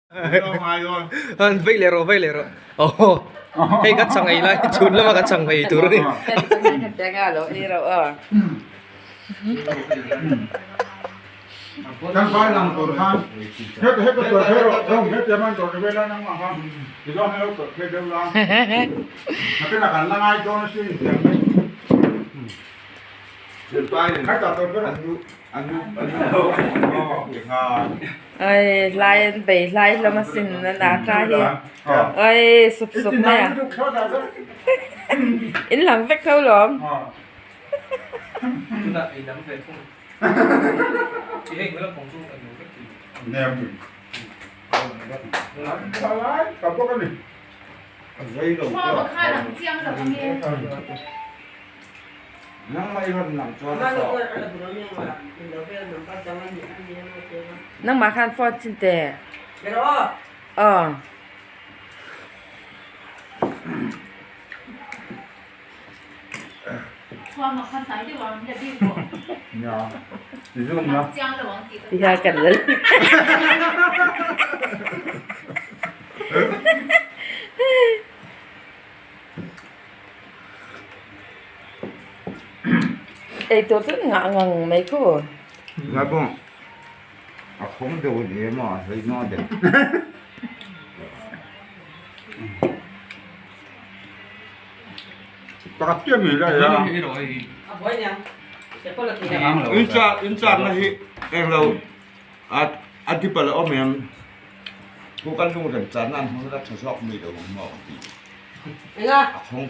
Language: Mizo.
An vei leh rawh vei leh rawh aw hei kan chang ei lai chhun lama kan chang ei tur a ni. Oi hlai an bei hlai hlawm a sin an ata hi oi sup sup mai a in lang vek tho lawm. Nangmah khan phone chin te. Aw. Tihian kan lal. Eitur chu ngah ngang mai khu. Nga bawng a khawng deuh a ni em a hei nga deuh. Pakhat chiah mi lai a. In cha in cha na hi englo a a dip a la awm em ku kan lung rem chan nan hmang la tha zawk mi lo maw ti. A khawng.